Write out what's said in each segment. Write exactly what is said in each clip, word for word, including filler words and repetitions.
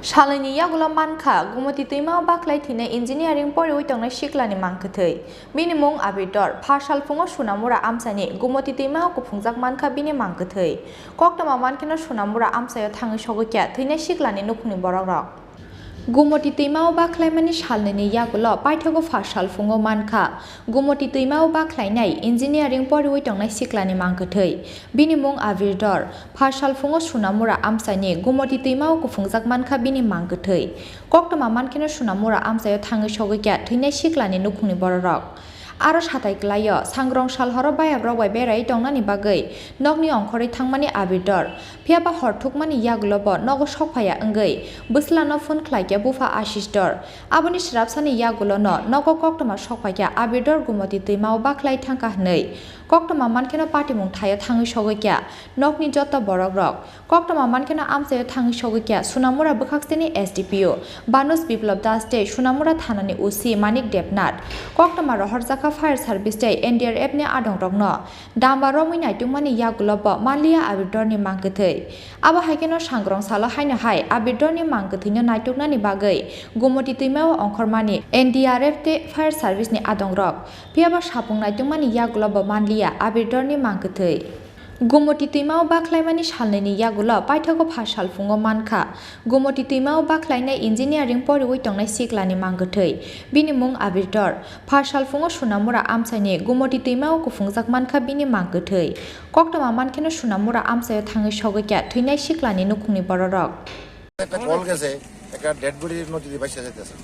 Salnwini yagulo mankha, Gumoti twima o bakhlai thwinai engineering poriwi tongnai siklani mang kwthwi. Bini mung Abir Dor. Pha salphungo Sunamura amchaini Gumoti twima o kuphungjak mankha bini mang kwthwi. Koktwma mankheno Sunamura amchaio thangwi sogwi kha thwinai siklani nukhungni borokrok. Gumoti twima o bakhlaimani salnwini yagulo paithago pha salphungo mankha, Gumoti twima o bakhlainai engineering poriwi tongnai siklani mang kwthwi. Bini mung Abir Dor. Pha salphungo Sunamura amchaini Gumoti twima o kuphungjak mankha bini mang kwthwi. Koktwma mankheno Sunamura amchaio thangwi sogwi kha thwinai siklani nukhungni borokrok. Aro satai kwlaio, sangrong sal horo bayabrok bai beraiwi tongnani bagwi nokni ongkhorwi thangmani Abir Dor. Phiyaba hor thukmani yagulo bo nogo sokphaiya wngwi bwslano phone khlaikha bupha Ashish Dor. Aboni swrapsani yagulono nogo koktwma sokphaikha Abir Dor Gumoti twima o bakhlai thangkha hwnwi. Koktwma mankheno patimung thaio thangwi sogwi kha nokni joto borokrok. Koktwma mankheno amchaio thangwi sogwi kha Sunamura bwkhaksini S D P O Banuj Biplab Das tei Sunamura thanani O C Manik Debnath. Koktwma rohorjakha fire service tei N D R F ni adongrokno. Damba romwi naitukmani yagulo bo manliya Abir Dorni mang kwthwi. Abo hai kheno sangrong salo haino hai Abir Dorni mang kwthwino naituknani bagwi Gumoti twima o ongkhormani N D R F tei fire service ni adongrok. Phiyaba sapung naitukmani yagulo bo manliya Abir Dorni mang kwthwi. Gumoti twima o bakhlaimani salnwini yagulo paithago pha salphungo mankha. Gumoti twima o bakhlainai engineering poriwi tongnai siklani mang kwthwi. Bini mung Abir Dor. Pha salphungo Sunamura amchaini Gumoti twima o kuphungjak mankha bini mang kwthwi. Koktwma mankheno Sunamura amchaio thangwi sogwi kha thwinai siklani nukhungni bororok. একটা কল গেছে, একটা dead body নদীতে ভাসে যাইতেছে।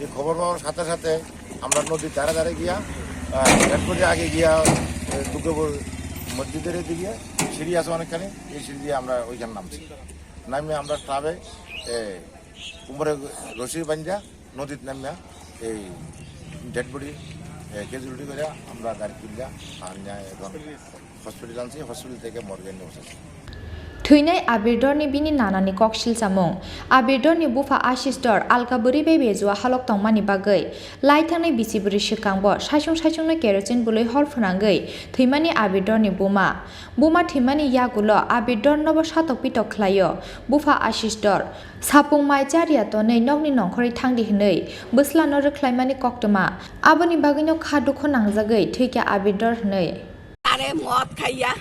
এই খবর পাওয়ার সাথে সাথে আমরা নদীর ধারে ধারে গিয়া, আহ, ডেড বডি আগে গিয়া, এ, দুর্গাপুর মসজিদের এদিকে সিঁড়ি আছে অনেকখানি, এই সিঁড়ি দিয়ে আমরা ওইখানে নামছি। নামে আমরা ট্রাবে, এ, কোমরে রশি বান্ধা নদীত নামিয়া এই ডেড বডি, এ, ক্যাজুয়ালিটি করে আমরা গাড়ি তুলিয়া আর নিয়ে এখন হসপিটাল আনছি, হসপিটাল থেকে মর্গে নিয়ে বসেছি। Thwinai Abir Dorni bini nanani kok silchamung. Abir Dorni bupha Ashish Dor alka bwrwi bai bejua halok tongmani bagwi lai thangnai bisi bwrwi swkangbo saichung saichungno kerosene bwlwi hor phwnangwi thwimani Abir Dorni buma. Buma thwimani yagulo Abir Dornobo satok pitok khlaio bupha Ashish Dor. Sapung mai chariya tonwi nokni nongkhorwi thangdi hwnwi bwslano rwkhlaimani koktwma. Aboni bagwino kha dukhu nangjagwi thwikha Abir Dor hwnwi. আরে মদ খাইয়া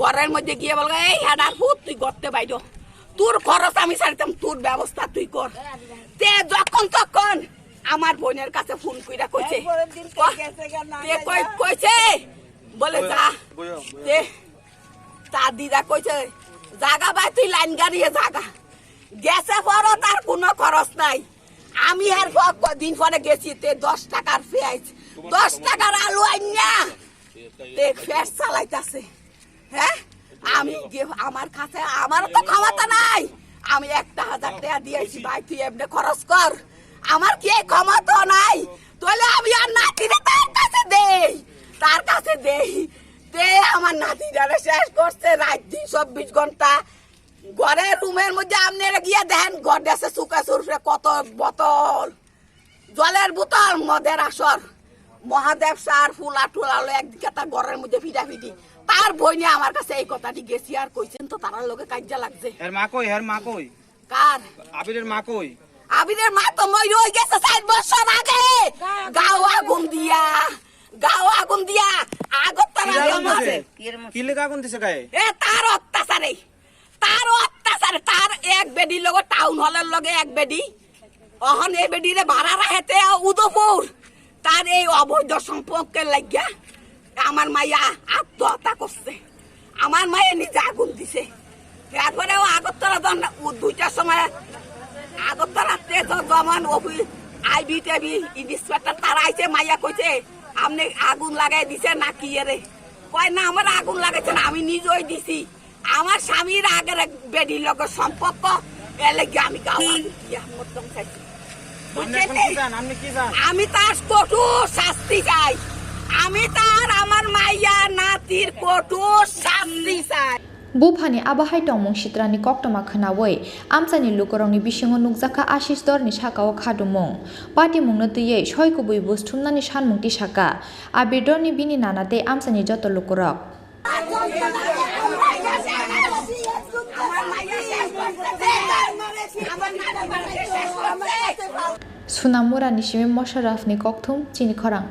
ঘরের মধ্যে গিয়ে বলবে, "এই হাডার ফুত, তুই গর্তে বাইরো, তোর খরচ আমি সারিতাম, তোর ব্যবস্থা তুই কর।" তে যখন তখন আমার বোনের কাছে ফোন কইরা কইছে, ক-, তে কই-, কইছে, বলে, "যা।" তে তার দিদা কইছে, "জাগা ভাই, তুই লাইন গাড়িয়ে জাগা।" গেছে পরও তার কোনো খরচ নাই। আমি এর পর কদিন পরে গেছি, তে দশ টাকার পেঁয়াজ, দশ টাকার আলু আইনা, তে পেট চালাইতাছে। হ্যাঁ, আমি গে-, আমার কাছে, আমারও তো ক্ষমতা নাই। আমি একটা হাজার টাকা দিয়েছি, "ভাই, তুই এমনি খরচ কর।" আমার কি এই ক্ষমতা নাই? তাহলে আমি আর নাতিরে তার কাছে দেই, তার কাছে দেই। তে আমার নাতিটারে শেষ করছে, রাত দিন চব্বিশ ঘন্টা। ঘরের রুমের মধ্যে আপনারা গিয়া দেখেন, গডরেজে চুকা চুরফে কত বোতল, জলের বোতল, মদের আসর, মহাদেব সার, ফুলা টুলা হলো একদিকে তার ঘরের মধ্যে ফিটাফিটি। তার বইনে আমার কাছে এই কথাটি গেছি আর কইছেন তো, তারার লগে কাজিয়া লাগছে। এর মা কই? এর মা কই? কার? আবিরের মা কই? আবিরের মা তো মই রয়ে গেছে চার বছর আগে। গাঁও আগুন দিয়া, গাঁও আগুন দিয়া, আগরতলা কি আগুন দিছে? কি লেগে আগুন দিছে গায়ে? এ তার অত্যাচারে, তার অত্যাচারে, তার এক বেডির লগে টাউন হলের লগে এক বেডি, অহন এই বেডিরে ভাড়া রাখেতে উদয়পুর, তার এই অবৈধ সম্পর্কের লাগিয়া আমার মাইয়া আত্মহত্যা করছে। আমার মাইয়া নিজে আগুন দিছে। এরপরে ও আগরতলা যখন উ দুইটার সময় আগরতলাতে য-, যেমন অফিস আইবি টেবি ইন্সপেক্টর তারা আইছে, মাইয়া কইছে, "আপনি আগুন লাগাই দিছে নাকি এরে?" কয়, "না, আমার আগুন লাগাইছে না, আমি নিজেই দিছি।" আমার স্বামীর আগের এক বেডির লগে সম্পর্ক, এর লাগি আমি গাওয়া দিয়া মরতাম চাইছি। আপনি এখন কি চান? আপনি কি চান? আমি তার কঠোর শাস্তি চাই। আমি তার আমার মাইয়া নাতির কঠোর শাস্তি চাই। Buphani abo hai tongmung sitrani koktwma khwnawi amchaini lukurokni bisingo nukjakha Ashish Dorni sakao khadumung. Patimungno twiwi soi kubui buj thumnani sanmung tisaka. Abir Dorni bini nana tei amchaini joto lukurok. আমার মাইয়া শেষ করছে। আমার নাতি Sunamura ni simi Mosharraf ni kokthum chini khorang.